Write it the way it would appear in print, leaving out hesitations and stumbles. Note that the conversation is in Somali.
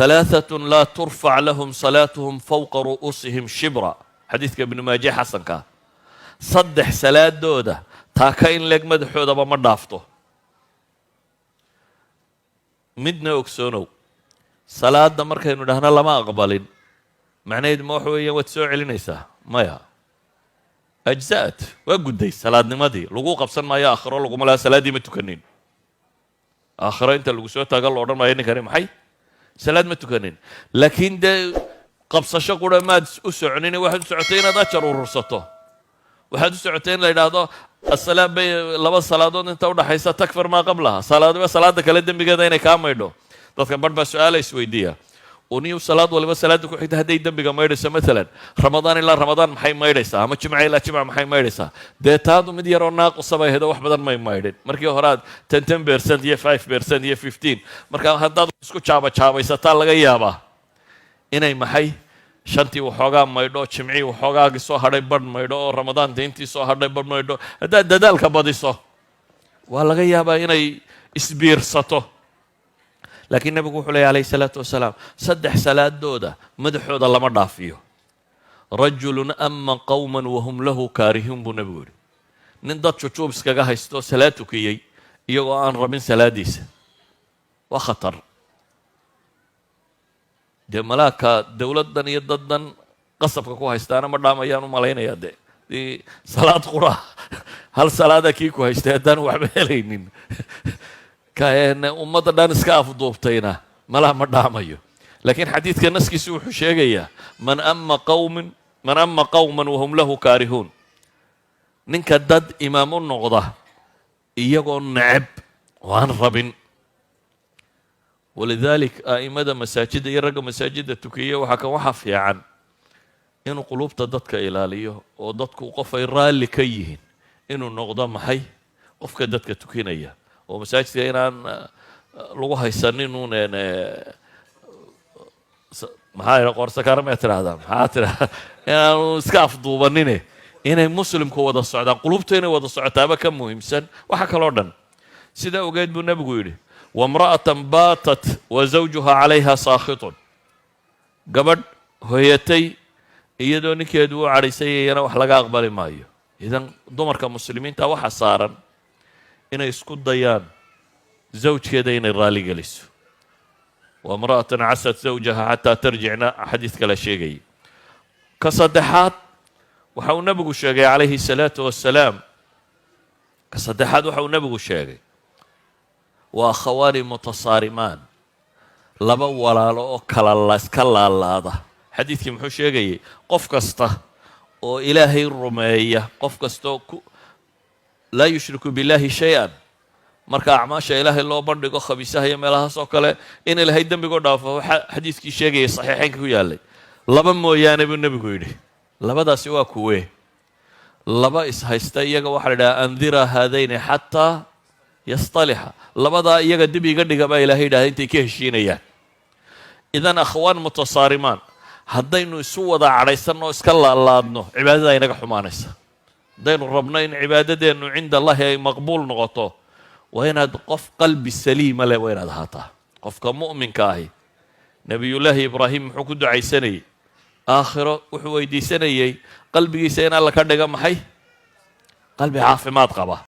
ثلاثة لا ترفع لهم صلاتهم فوق رؤوسهم شبرا. Xadiidka Ibnu Maaje xasankaa, saddex salaadooda taaka in leeg madaxoodaba ma dhaafto. Midna ogsoonow, salaadda markaynu dhahno lama aqbalin, macnaheedu ma waxa weeyaan waad soo celinaysaa? Maya. أجزأت, waa gudday salaadnimadii, lagu qabsan maayo. Aakhiro laguma laha salaaddii ma tukanin. Aakhiro inta lagu soo taago la odhan maayo ninkani maxay salaad ma tukanin. Laakiin dee qabsasho qura maad u soconin. Waxaad u socotay inaad ajar urursato. Waxaad u socotay in la yidhaahdo asalaam bay laba salaadood inta udhaxaysa تكفر ما قبلها, salaadba salaada kale dembigeeda inay kaa maydho. Dadka barh baa su-aala isweydiiya: uniyu salaad waliba salaadda ku xigta hadday dembiga maydhayso, maalan Ramadaan ilaa Ramadaan maxay maydhaysaa, ama Jimca ilaa Jimca maxay maydhaysaa? Dee taadu mid yaroo naaqusa bay ahayd oo wax badan may maydhin. Markii hore aad 10% iyo 5% iyo 15, marka haddaad isku jaaba jaabaysataa laga yaabaa inay maxay shantii waxoogaa maydho, Jimcii waxoogaagii soo hadhay badh maydho, oo Ramadaanta intii soo hadhay badh maydho. Haddaad dadaalka badiso waa laga yaabaa inay isbiirsato. Laakiin nebigu wuxuu leeya عليه الصلاة والسلام, saddex salaadooda madaxooda lama dhaafiyo. رجل أم قوما وهم له كارهون, buu nebigu yidhi. Nin dad jujuub iskaga haysto salaad tukiyey iyagoo aan rabin salaadiisa, waa khatar. Dee malaagka dowladdan iyo daddan qasabka ku haystaana ma dhaamayaan u malaynayaa. Dee dii salaad qura, hal salaada kii ku haystay haddaan waxba helaynin, ummadda dhan iska afduubtayna malaha ma dhaamayo. Laakiin xadiidka naskiisu wuxuu sheegayaa من أم قوم من أم قوما وهم له كارهون, ninka dad imaam u noqda iyagoo neceb oo aan rabin. ولذلك a'imada masaajidda iyo ragga masaajidda tukiya waxaa kan waxaa fiican inuu quluubta dadka ilaaliyo, oo dadku qof ay raalli ka yihiin inuu noqdo maxay qofka dadka tukinaya, oo masaajidka inaan lagu haysanin uun. Maxaa yidha qoorsakaara may tidhahdaa, maxaa tidhahdaa, inaanu iska afduubanine, inay muslimku wada socdaan, qulubta inay wada socotaaba ka muhiimsan waxa kaloo dhan. Sidaa ogeed buu nebigu yidhi: وامرأة باتت وزوجها عليها ساخط. Gabadh hoyatay iyadoo ninkeedu u cadhaysayayana wax laga aqbali maayo. Idan dumarka muslimiinta waxa saaran inay isku dayaan zawjkeeda inay raali geliso. وامرأة عصت زوجها حتى ترجع, na xadiid kale sheegayay. Ka saddexaad waxa uu nebigu sheegay عليه الصلاة والسلام, ka saddexaad waxa uu nebigu sheegay waa أخوان متصارمان, laba walaalo oo kala iska laalaada. Xadiidkii muxuu sheegayay? Qof kasta oo Ilaahay rumeeya, qof kastaoo ku لا يشرك بالله شيئا, marka acmaasha Ilaahay loo bandhigo, khabiisaha iyo meelahaas oo kale, in Ilaahay dembigoo dhaafo, waxaa xadiidkii sheegayay saxiixeynka ku yaallay. Laba mooyaane, buu nebigu yidhi. Labadaasi waa kuwee? Laba ishaysta, iyaga waxaa la idhaha أنظرا هذين حتى يصطلحا. Labadaa iyaga dib iga dhiga baa Ilahay yidhahda intay ka heshiinayaan. إذن أخوان متصارمان, haddaynu isu wada cadhaysanno o iska laalaadno, cibaadada inaga xumaanaysa. Haddaynu rabno in cibaadadeennu عند الله ay maqbuul noqoto, waa inaad qof qalbi saliima leh waa inaad ahaataa. Qofka mu'minka ahi, Nebiyullaahi Ibraahim muxuu ku ducaysanayey? Aakhiro wuxuu weydiisanayey qalbigiisa in Alla ka dhiga maxay? Qalbi caafimaad qaba.